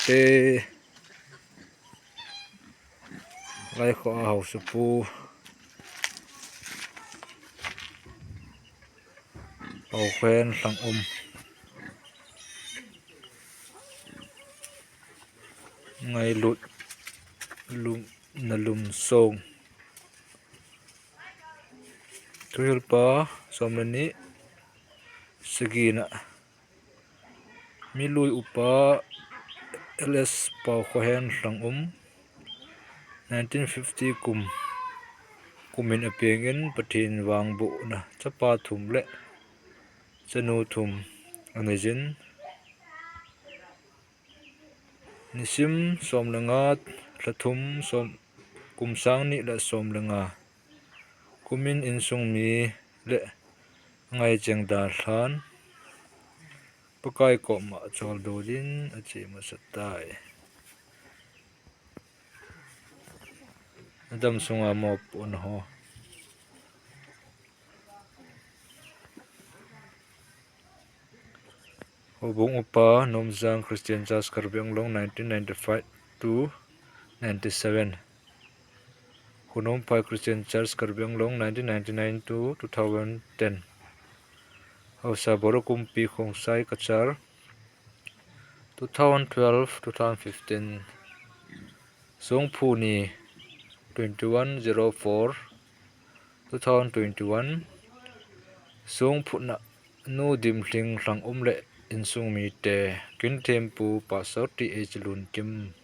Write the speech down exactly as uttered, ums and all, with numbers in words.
te, Laikhoa Haosapu Paokhohen Lhangum, Ngailut Lum, Nalumsong, Thuhilpa som le ni, sagina, Milui Upa L S Paokhohen Lhangum, nineteen fifty kum, kumin apengin Pathen vangbohna chapa thum le chanu thum aneiyin, nisim som le nga, lha thum, som, kum sang ni le som le nga kumin insung mi le angaicheng dalhan Pakai koma choldo din ache masa tai. Adam sunga mopohna ho. Houbung Upa, Nomjang Christian Church, Karbi Anglong, nineteen ninety-five to ninety-seven. Hunomphai Christian Church, Karbi Anglong, nineteen ninety-nine to two thousand ten. Haosa Borokumpi Khongsai Cachar, two thousand twelve, two thousand fifteen. Songphuni, twenty-one zero four two thousand twenty-one. Songphutna, Nu Dimlhing Lhangum le insung mite, kinthempu Pastor T H Lunkim.